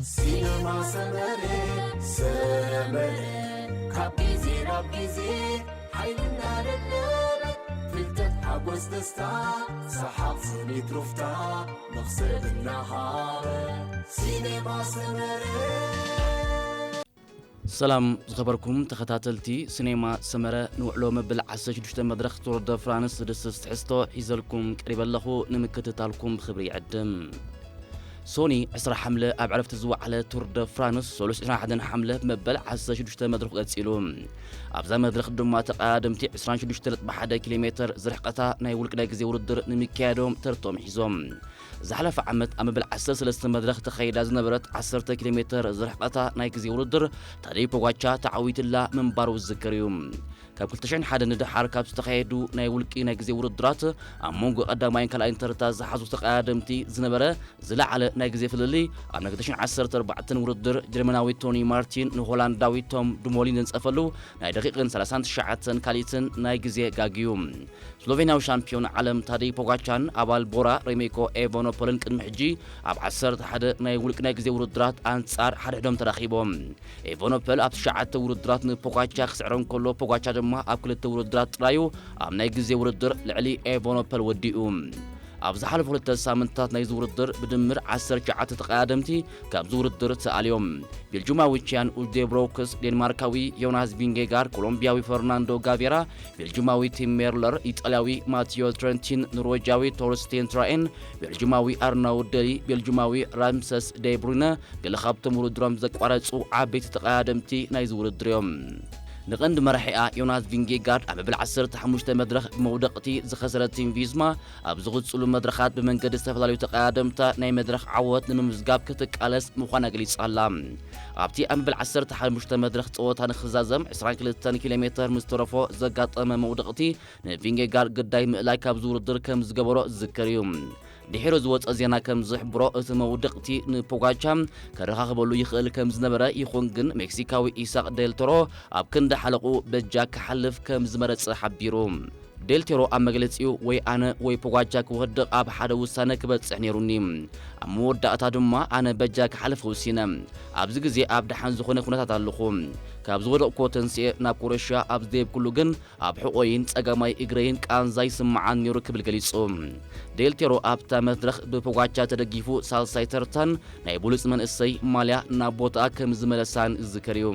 ሲነማ ሰመረ፣ ሰመረ፣ ካብ ግዜ ናብ ግዜ ሓይልና ለበበ፣ ፍልጠት፣ ሓጎስ፣ ደስታ፣ ሰሓቕ፣ ስኒት፣ ሩፍታ፣ መኽሰብ እናሃበ። ሲነማ ሰመረ። ሰላም ዝኸበርኩም ተኸታተልቲ ሲኔማ ሰመረ፣ ንውዕሎ መበል ዓሰርተ ሽዱሽተ መድረኽ ቱር ደ ፍራንስ ዝድስስ ትሕዝቶ ሒዘልኩም ቀሪበ ኣለኹ። ንምክትታልኩም ብኽብሪ ይዕድም። ሶኒ ዕስራ ሓምለ ኣብ ዕረፍቲ ዝወዓለ ቱር ደ ፍራንስ፣ ሰሉስ ዕስራን ሓደን ሓምለ ብመበል ዓሰርተ ሽዱሽተ መድረኹ ቀጺሉ። ኣብዛ መድረኽ ድማ ተቐዳደምቲ ዕስራን ሽዱሽተ ነጥቢ ሓደ ኪሎ ሜተር ዝርሕቐታ ናይ ውልቂ ናይ ግዜ ውድድር ንምክያዶም ተርቶም ሒዞም። ዝሓለፈ ዓመት ኣብ መበል ዓሰርተ ሰለስተ መድረኽ ተኻይዳ ዝነበረት ዓሰርተ ኪሎ ሜተር ዝርሕቐታ ናይ ግዜ ውድድር ታደይ ፖጋቻ ተዓዊትላ ምንባሩ ዝዝከር እዩ። ካብ ክልተ ሽሕን ሓደ ንደሓር ካብ ዝተኻየዱ ናይ ውልቂ ናይ ግዜ ውድድራት ኣብ መንጎ ቀዳማይን ካልኣይን ተርታ ዝሓዙ ተቐዳደምቲ ዝነበረ ዝለዓለ ናይ ግዜ ፍልልይ ኣብ ናይ ክልተ ሽሕን ዓሰርተ ኣርባዕተን ውድድር ጀርመናዊ ቶኒ ማርቲን ንሆላንዳዊ ቶም ዱሞሊን ዘንጸፈሉ ናይ ደቂቕን ሰላሳን ትሽዓተን ካልኢትን ናይ ግዜ ጋግ እዩ። ስሎቬንያዊ ሻምፒዮን ዓለም ታደይ ፖጋቻን ኣባል ቦራ ሬሜኮ ኤቨኖፖልን ቅድሚ ሕጂ ኣብ ዓሰርተ ሓደ ናይ ውልቂ ናይ ግዜ ውድድራት ኣንጻር ሓድሕዶም ተራኺቦም። ኤቨኖፖል ኣብ ትሽዓተ ውድድራት ንፖጋቻ ክስዕሮ እንከሎ፣ ፖጋቻ ድማ ኣብ ክልተ ውድድራት ጥራዩ ኣብ ናይ ግዜ ውድድር ልዕሊ ኤቨኖፖል ወዲኡ። ኣብ ዝሓለፉ ክልተ ሳምንታት ናይዚ ውድድር ብድምር ዓሰርተ ትሽዓተ ተቐዳደምቲ ካብዚ ውድድር ተኣልዮም። ቤልጁማዊ ቺያን ኡልዴብሮክስ፣ ዴንማርካዊ ዮናስ ቪንጌጋርድ፣ ኮሎምቢያዊ ፈርናንዶ ጋቬራ፣ ቤልጁማዊ ቲም ሜርለር፣ ኢጣልያዊ ማቲዮ ትረንቲን፣ ኖርዌጃዊ ቶርስቴን ትራኤን፣ ቤልጁማዊ ኣርናውድ ደሊ፣ ቤልጁማዊ ራምሰስ ዴብሩነ፣ ገለ ካብቶም ውድድሮም ዘቋረጹ ዓበይቲ ተቐዳደምቲ ናይዚ ውድድር እዮም። ንቐንዲ መራሒኣ ዮናስ ቪንጌጋርድ ኣብ መበል ዓሰርተ ሓሙሽተ መድረኽ ብመውደቕቲ ዝኸሰረት ቲም ቪዝማ፣ ኣብ ዝቕጽሉ መድረኻት ብመንገዲ ዝተፈላለዩ ተቐዳደምታ ናይ መድረኽ ዓወት ንምምዝጋብ ክትቃለስ ምዃና ገሊጻ ኣላ። ኣብቲ ኣብ መበል ዓሰርተ ሓሙሽተ መድረኽ ጸወታ ንኽዛዘም ዕስራን ክልተን ኪሎ ሜተር ምስ ተረፎ ዘጋጠመ መውደቕቲ፣ ንቪንጌጋርድ ግዳይ ምእላይ ካብዚ ውድድር ከም ዝገበሮ ዝዝከር እዩ። ድሒሩ ዝወጸ ዜና ከም ዝሕብሮ፣ እቲ መውደቕቲ ንፖጋቻ ከረኻኽበሉ ይኽእል ከም ዝነበረ፣ ይኹን ግን ሜክሲካዊ ኢሳቕ ዴል ቶሮ ኣብ ክንዲ ሓለቑ በጃ ክሓልፍ ከም ዝመረጸ ሓቢሩ። ዴል ቴሮ ኣብ መግለጺኡ፣ "ወይ ኣነ ወይ ፖጋቻ ክወድቕ ኣብ ሓደ ውሳነ ክበጽሕ ነይሩኒ። ኣብ መወዳእታ ድማ ኣነ በጃ ክሓልፍ ወሲነ። ኣብዚ ግዜ ኣብ ደሓን ዝኾነ ኩነታት ኣለኹ። ካብ ዝወደቕኩዎ ተንስኤ ናብ ክሮኤሽያ ኣብ ዝደየብኩሉ ግን ኣብ ሕቖይን ጸጋማይ እግረይን ቃንዛ ይስምዓን ነይሩ" ክብል ገሊጹ። ዴል ቴሮ ኣብታ መድረኽ ብፖጋቻ ተደጊፉ ሳልሳይ ተርታን ናይ ብሉጽ መንእሰይ ማልያ ናብ ቦታኣ ከም ዝመለሳን ዝዝከር እዩ።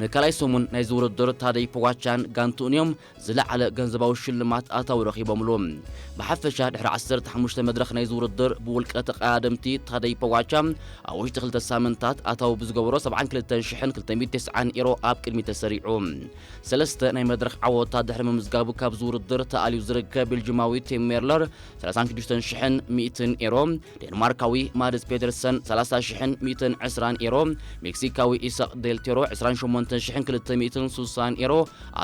ንካልኣይ ሰሙን ናይዚ ውድድር ታደይ ፖጋቻን ጋንትኡን እዮም ዝለዓለ ገንዘባዊ ሽልማት ኣታዊ ረኺቦምሉ። ብሓፈሻ ድሕሪ ዓሰርተ ሓሙሽተ መድረኽ ናይዚ ውድድር ብውልቀ ተቐዳደምቲ ታደይ ፖጋቻ ኣብ ውሽጢ ክልተ ሳምንታት ኣታዊ ብዝገበሮ ሰብዓን ክልተን ሽሕን ክልተ ሚእትን ተስዓን ኤሮ ኣብ ቅድሚት ተሰሪዑ። ሰለስተ ናይ መድረኽ ዓወታት ድሕሪ ምምዝጋቡ ካብዚ ውድድር ተኣልዩ ዝርከብ ቤልጅማዊ ቲም ሜርለር ሰላሳን ሽዱሽተን ሽሕን ሚእትን ኤሮ፣ ዴንማርካዊ ማድስ ፔተርሰን ሰላሳ ሽሕን ሚእትን ዕስራን ኤሮ፣ ሜክሲካዊ ኢሳቕ ዴል ቴሮ ዕስራን ሸሞንተን ሽሕን ክልተ ሚእትን ስሳን ኤሮ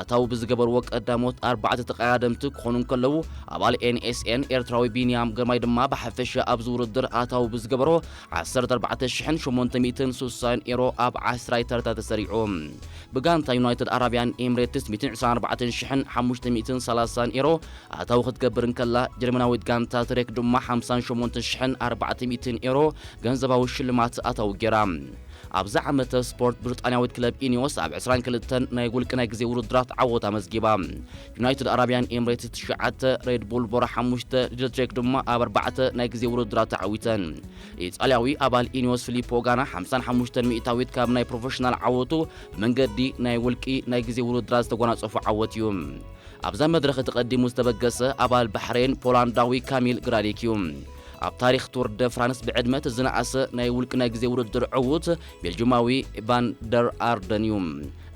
ኣታዊ ብዝገበርዎ ቀዳሞት ኣርባዕተ ተቐዳደምቲ ክኾኑ እንከለዉ፣ ኣባል ኤን ኤስ ኤን ኤርትራዊ ቢንያም ግርማይ ድማ ብሓፈሻ ኣብዚ ውድድር ኣታዊ ብዝገበሮ ዓሰርተ ኣርባዕተ ሽሕን ሸሞንተ ሚእትን ስሳን ኤሮ ኣብ ዓስራይ ተርታ ተሰሪዑ። ብጋንታ ዩናይትድ ኣረብያን ኤምሬትስ ሚእትን ዕስራን ኣርባዕተን ሽሕን ሓሙሽተ ሚእትን ሰላሳን ኤሮ ኣታዊ ክትገብር እንከላ፣ ጀርመናዊት ጋንታ ትሬክ ድማ ሓምሳን ሸሞንተን ሽሕን ኣርባዕተ ሚእትን ኤሮ ገንዘባዊ ሽልማት ኣታዊ ገይራ። ኣብዚ ዓመተ ስፖርት ብሪጣንያዊት ክለብ ኢኒዮስ ኣብ ዕስራን ክልተን ናይ ውልቂ ናይ ግዜ ውድድራት ዓወት ኣመዝጊባ። ዩናይትድ ኣረብያን ኤምሬትስ ትሽዓተ፣ ሬድ ቡል ቦራ ሓሙሽተ፣ ዲድትሬክ ድማ ኣብ ኣርባዕተ ናይ ግዜ ውድድራት ተዓዊተን። ኢጣልያዊ ኣባል ኢኒዮስ ፊሊፖ ጋና ሓምሳን ሓሙሽተን ሚእታዊት ካብ ናይ ፕሮፌሽናል ዓወቱ ብመንገዲ ናይ ውልቂ ናይ ግዜ ውድድራት ዝተጎናጸፎ ዓወት እዩ። ኣብዛ መድረኽ እቲ ቀዲሙ ዝተበገሰ ኣባል ባሕሬን ፖላንዳዊ ካሚል ግራዴክ እዩ። ኣብ ታሪኽ ቱር ደ ፍራንስ ብዕድመ እቲ ዝነኣሰ ናይ ውልቂ ናይ ግዜ ውድድር ዕዉት ቤልጅማዊ ቫን ደር ኣርደን እዩ።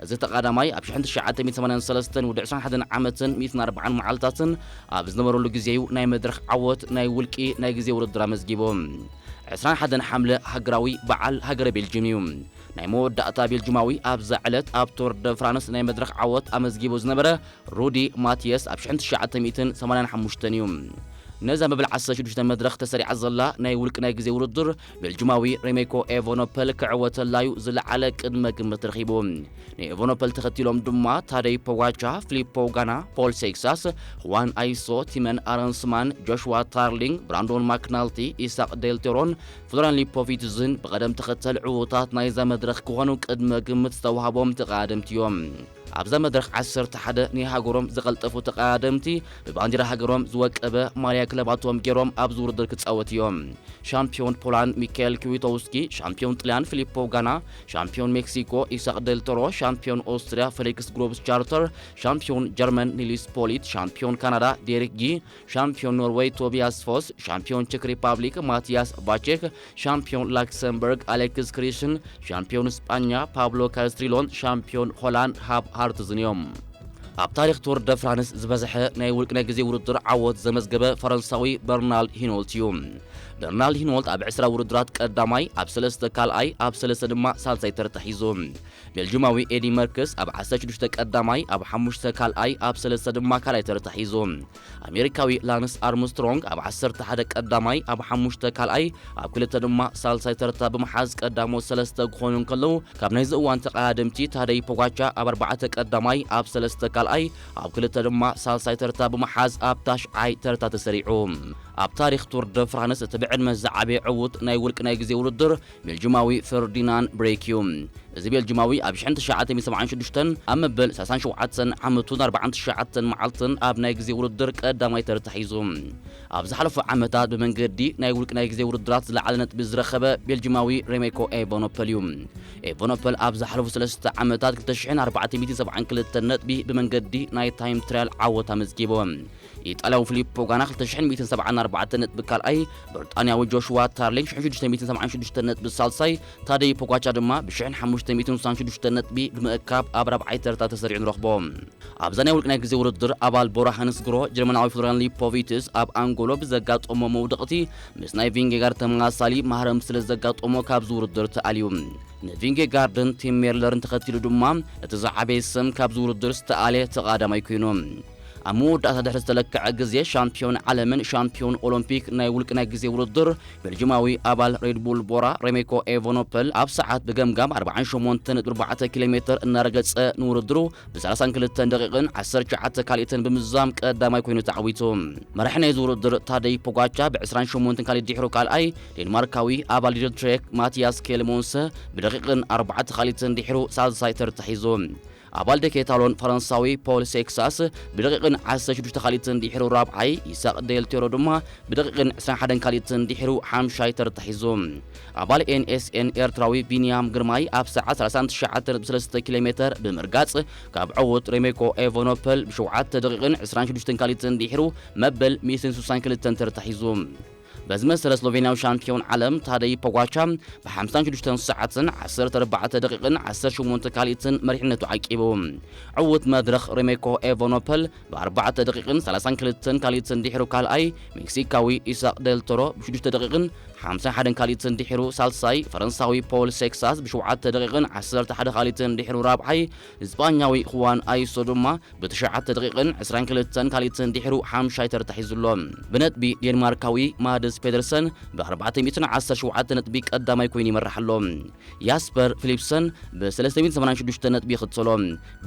እዚ ተቓዳማይ ኣብ ሽሕን ትሽዓተ ሚእትን ሰማንያን ሰለስተን ወዲ ዕስራን ሓደን ዓመትን ሚእትን ኣርባዓን መዓልታትን ኣብ ዝነበረሉ ግዜ እዩ ናይ መድረኽ ዓወት ናይ ውልቂ ናይ ግዜ ውድድር ኣመዝጊቡ። ዕስራን ሓደን ሓምለ ሃገራዊ በዓል ሃገረ ቤልጅም እዩ። ናይ መወዳእታ ቤልጅማዊ ኣብዛ ዕለት ኣብ ቶር ደ ፍራንስ ናይ መድረኽ ዓወት ኣመዝጊቡ ዝነበረ ሩዲ ማቲየስ ኣብ ሽሕን ትሽዓተ ሚእትን ሰማንያን ሓሙሽተን እዩ። ነዛ መበል ዓሰርተ ሽዱሽተ መድረኽ ተሰሪዓ ዘላ ናይ ውልቂ ናይ ግዜ ውድድር፣ ቤልጅማዊ ሬሜኮ ኤቨኖፐል ክዕወተላዩ ዝለዓለ ቅድመ ግምት ረኺቡ። ንኤቨኖፐል ተኸቲሎም ድማ ታደይ ፖጋቻ፣ ፊሊፖ ጋና፣ ፖል ሴክሳስ፣ ሁዋን ኣይሶ፣ ቲመን ኣረንስማን፣ ጆሽዋ ታርሊንግ፣ ብራንዶን ማክናልቲ፣ ኢሳቅ ዴልቴሮን ፍሎሪያን ሊፖቪትዝን ብቐደም ተኸተል ዕዉታት ናይዛ መድረኽ ክኾኑ ቅድመ ግምት ዝተዋህቦም ተቐዳደምቲ እዮም። ኣብዛ መድረኽ ዓሰርተ ሓደ ናይ ሃገሮም ዝቐልጠፉ ተቐዳደምቲ ብባንዲራ ሃገሮም ዝወቀበ ማልያ ክለባቶም ገይሮም ኣብዚ ውድድር ክጻወቱ እዮም። ሻምፒዮን ፖላንድ ሚካኤል ክዊቶውስኪ፣ ሻምፒዮን ጥልያን ፊሊፖ ጋና፣ ሻምፒዮን ሜክሲኮ ኢሳቅ ደልቶሮ፣ ሻምፒዮን ኦስትሪያ ፌሊክስ ግሮብስ ቻርተር፣ ሻምፒዮን ጀርመን ኒልስ ፖሊት፣ ሻምፒዮን ካናዳ ዴሪክ ጊ፣ ሻምፒዮን ኖርዌይ ቶቢያስ ፎስ፣ ሻምፒዮን ቼክ ሪፓብሊክ ማቲያስ ቫቼክ፣ ሻምፒዮን ላክሰምበርግ ኣሌክስ ክሪሽን፣ ሻምፒዮን ስጳኛ ፓብሎ ካስትሪሎን ሻምፒዮን ሆላንድ ሃብ ሃርትዝን እዮም። ኣብ ታሪኽ ቱር ደ ፍራንስ ዝበዝሐ ናይ ውልቂ ናይ ግዜ ውድድር ዓወት ዘመዝገበ ፈረንሳዊ በርናልድ ሂኖልት እዩ። በርናልድ ሂኖልት ኣብ ዕስራ ውድድራት ቀዳማይ፣ ኣብ ሰለስተ ካልኣይ፣ ኣብ ሰለስተ ድማ ሳልሳይ ተርታ ሒዙ። ቤልጅማዊ ኤዲ መርክስ ኣብ ዓሰርተ ሽዱሽተ ቀዳማይ፣ ኣብ ሓሙሽተ ካልኣይ፣ ኣብ ሰለስተ ድማ ካልኣይ ተርታ ሒዙ። ኣሜሪካዊ ላንስ ኣርምስትሮንግ ኣብ ዓሰርተ ሓደ ቀዳማይ፣ ኣብ ሓሙሽተ ካልኣይ፣ ኣብ ክልተ ድማ ሳልሳይ ተርታ ብምሓዝ ቀዳሞት ሰለስተ ክኾኑ እንከለዉ፣ ካብ ናይዚ እዋን ተቐዳደምቲ ታደይ ፖጋቻ ኣብ ኣርባዕተ ቀዳማይ፣ ኣብ ሰለስተ ካልኣይ፣ ኣብ ክልተ ድማ ሳልሳይ ተርታ ብምሓዝ ኣብ ታሽዓይ ተርታ ተሰሪዑ። ኣብ ታሪኽ ቱር ደ ፍራንስ እቲ ብዕድመ ዝዓበየ ዕዉት ናይ ውልቂ ናይ ግዜ ውድድር ቤልጅማዊ ፈርዲናንድ ብሬክ እዩ። እዚ ቤልጅማዊ ኣብ ሽሕን ትሽዓተ ሚእትን ሰብዓን ሽዱሽተን ኣብ መበል ሰላሳን ሸውዓተን ዓመቱን ኣርባዓን ትሽዓተን መዓልትን ኣብ ናይ ግዜ ውድድር ቀዳማይ ተርታ ሒዙ። ኣብ ዝሓለፉ ዓመታት ብመንገዲ ናይ ውልቂ ናይ ግዜ ውድድራት ዝለዓለ ነጥቢ ዝረኸበ ቤልጅማዊ ሬሜኮ ኤቨኖፐል እዩ። ኤቨኖፐል ኣብ ዝሓለፉ ሰለስተ ዓመታት ክልተ ሽሕን ኣርባዕተ ሚእትን ሰብዓን ክልተን ነጥቢ ብመንገዲ ናይ ታይም ትራያል ዓወት ኣመዝጊቡ። ኢጣልያዊ ፊሊፖ ጋና ክልተ ሽሕን ሚእትን ሰብዓን ኣርባዕተን ነጥቢ ካልኣይ፣ ብሪጣንያዊ ጆሽዋ ታርሊንግ ሽሕን ሽዱሽተ ሚእትን ሰብዓን ሽዱሽተን ነጥቢ ሳልሳይ፣ ታደይ ፖጋቻ ድማ ብሽሕን ሓሙሽተ ሚእትን ስሳን ሽዱሽተ ነጥቢ ብምእካብ ኣብ ራብዓይ ተርታ ተሰሪዑ ንረኽቦ። ኣብዛ ናይ ውልቂ ናይ ግዜ ውድድር ኣባል ቦራ ሃንስ ግሮ፣ ጀርመናዊ ፍሎሪያን ሊፖቪትስ ኣብ ኣንጎሎ ብዘጋጠሞ መውደቕቲ ምስ ናይ ቪንጌጋር ተመሳሳሊ ማህረም ስለ ዘጋጠሞ ካብዚ ውድድር ተኣልዩ። ንቪንጌጋርድን ቲም ሜርለርን ተኸቲሉ ድማ እቲ ዝዓበየ ስም ካብዚ ውድድር ዝተኣልየ ተቐዳማይ ኮይኑ። ኣብ መወዳእታ ድሕሪ ዝተለክዐ ግዜ ሻምፒዮን ዓለምን ሻምፒዮን ኦሎምፒክ ናይ ውልቂ ናይ ግዜ ውድድር ቤልጅማዊ ኣባል ሬድቡል ቦራ ሬሜኮ ኤቨኖፐል ኣብ ሰዓት ብገምጋም ኣርባዓን ሸሞንተን ነጥቢ ኣርባዕተ ኪሎ ሜትር እናረገጸ ንውድድሩ ብሰላሳን ክልተን ደቂቕን ዓሰርተ ትሽዓተ ካልኢትን ብምዝዛም ቀዳማይ ኮይኑ ተዓዊቱ። መራሒ ናይዚ ውድድር ታደይ ፖጋቻ ብዕስራን ሸሞንተን ካልኢት ድሕሩ ካልኣይ፣ ዴንማርካዊ ኣባል ዲድል ትሬክ ማቲያስ ኬልሞንስ ብደቂቕን ኣርባዕተ ካልኢትን ድሕሩ ሳልሳይ ተርታ ሒዙ። ኣባል ደኬታሎን ፈረንሳዊ ፖል ሴክሳስ ብደቂቕን ዓሰርተ ሽዱሽተ ካልኢትን ድሕሩ ራብዓይ፣ ኢሳቅ ዴልቴሮ ድማ ብደቂቕን ዕስራን ሓደን ካልኢትን ድሕሩ ሓምሻይ ተርታ ሒዙ። ኣባል ኤን ኤስ ኤን ኤርትራዊ ቢንያም ግርማይ ኣብ ሰዓት ሰላሳን ትሽዓተን ነጥቢ ሰለስተ ኪሎ ሜትር ብምርጋጽ ካብ ዕዉት ሬሜኮ ኤቨኖፐል ብሸውዓተ ደቂቕን ዕስራን ሽዱሽተን ካልኢትን ድሕሩ መበል ሚእትን ስሳን ክልተን ተርታ ሒዙ። በዚ መሰረት ስሎቬንያዊ ሻምፒዮን ዓለም ታደይ ፖጋቻ ብሓምሳን ሽዱሽተን ሰዓትን ዓሰርተ ኣርባዕተ ደቂቕን ዓሰርተ ሸሞንተ ካልኢትን መሪሕነቱ ዓቂቡ። ዕዉት መድረኽ ሬሜኮ ኤቨኖፐል ብኣርባዕተ ደቂቕን ሰላሳን ክልተን ካልኢትን ድሕሩ ካልኣይ፣ ሜክሲካዊ ኢሳቅ ደልቶሮ ብሽዱሽተ ደቂቕን ሓምሳን ሓደን ካልኢትን ድሕሩ ሳልሳይ፣ ፈረንሳዊ ፖል ሴክሳስ ብሸውዓተ ደቂቕን ዓሰርተ ሓደ ካልኢትን ድሕሩ ራብዓይ፣ ስጳኛዊ ሁዋን ኣይሶ ድማ ብትሽዓተ ደቂቕን ዕስራን ክልተን ካልኢትን ድሕሩ ሓምሻይ ተርታ ሒዙ ኣሎ። ብነጥቢ ዴንማርካዊ ማድስ ፔደርሰን ብኣርባዕተ ሚእትን ዓሰርተ ሸውዓተ ነጥቢ ቀዳማይ ኮይኑ ይመርሕ ኣሎ። ያስፐር ፊሊፕሰን ብሰለስተ ሚእትን ሰማንያን ሽዱሽተ ነጥቢ ይኽተሎ።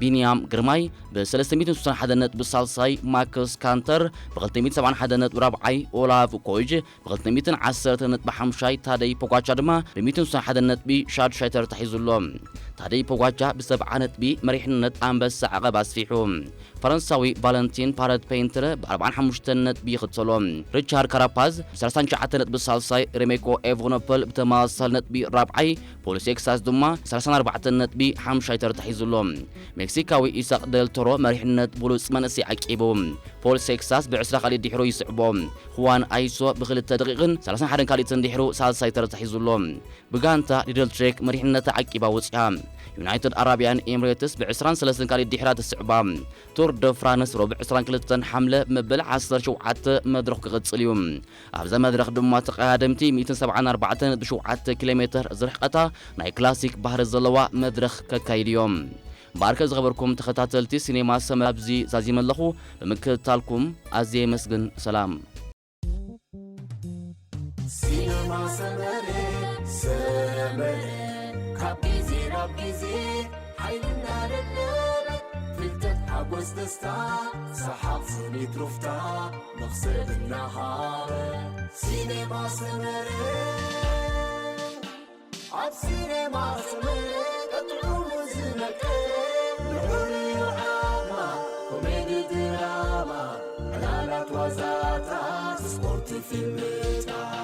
ቢንያም ግርማይ ብሰለስተ ሚእትን ስሳን ሓደ ነጥቢ ሳልሳይ፣ ማክስ ካንተር ብክልተ ሚእትን ሰብዓን ሓደ ነጥቢ ራብዓይ፣ ኦላቭ ኮይጅ ብክልተ ሚእትን ዓሰርተ ነጥቢ ሓምሻይ፣ ታደይ ፖጋቻ ድማ ብሚእትን ስሳን ሓደ ነጥቢ ሻድሻይ ተርታ ሒዙ ኣሎ። ታደይ ፖጋቻ ብሰብዓ ነጥቢ መሪሕነት ኣንበሳ ዓቐብ ኣስፊሑ። ፈረንሳዊ ቫለንቲን ፓረት ፔንትረ ብኣርባዓን ሓሙሽተን ነጥቢ ይኽተሎ። ሪቻርድ ካራፓዝ ብሰላሳን ትሽዓተን ነጥቢ ሳልሳይ፣ ሬሜኮ ኤቨኖፐል ብተመሳሳሊ ነጥቢ ራብዓይ፣ ፖል ሴክሳስ ድማ ሰላሳን ኣርባዕተን ነጥቢ ሓምሻይ ተርታ ሒዙ ኣሎ። ሜክሲካዊ ኢሳቅ ደልቶሮ መሪሕነት ብሉጽ መንእሰይ ዓቂቡ። ፖል ሴክሳስ ብዕስራ ካልኢት ድሕሩ ይስዕቦ። ሁዋን ኣይሶ ብክልተ ደቂቕን ሰላሳን ሓደን ካልኢትን ድሕሩ ሳልሳይ ተርታ ሒዙ ኣሎ። ብጋንታ ዲደል ትሬክ መሪሕነታ ዓቂባ ወጺኣ። ዩናይትድ ኣራብያን ኤምሬትስ ብዕስራን ሰለስተን ካልኢት ድሕራ ትስዕባ። ቱር ደ ፍራንስ ረቡዕ ዕስራን ክልተን ሓምለ መበል ዓሰርተ ሸውዓተ መድረኹ ክቕጽል እዩ። ኣብዛ መድረኽ ድማ ተቐዳደምቲ ሚእትን ሰብዓን ኣርባዕተን ነጥቢ ሸውዓተ ኪሎ ሜትር ዝርሕቀታ ናይ ክላሲክ ባህሪ ዘለዋ መድረኽ ከካይዱ እዮም። እምበኣርከ ዝኸበርኩም ተኸታተልቲ ሲኔማ ሰመ ኣብዚ ዛዚመ ኣለኹ። ብምክትታልኩም ኣዝየ የመስግን። ሰላም። ሰመረ ካብ ግዜ ናብ ግዜ ሓይልና ደለበ ፍልጠት ሓጎስ ደስታ ሰሓቕ ስኒት ሩፍታ መኽሰብ እናሃበ ሲኔማ ሰመረ ኣብ ሲኔማ ሰመረ ቀጥዑ ዝነቀ ልዑል ዓማ ኮሜዲ ድራማ ዕላላት ዋዛታት ስፖርት ፊልምታት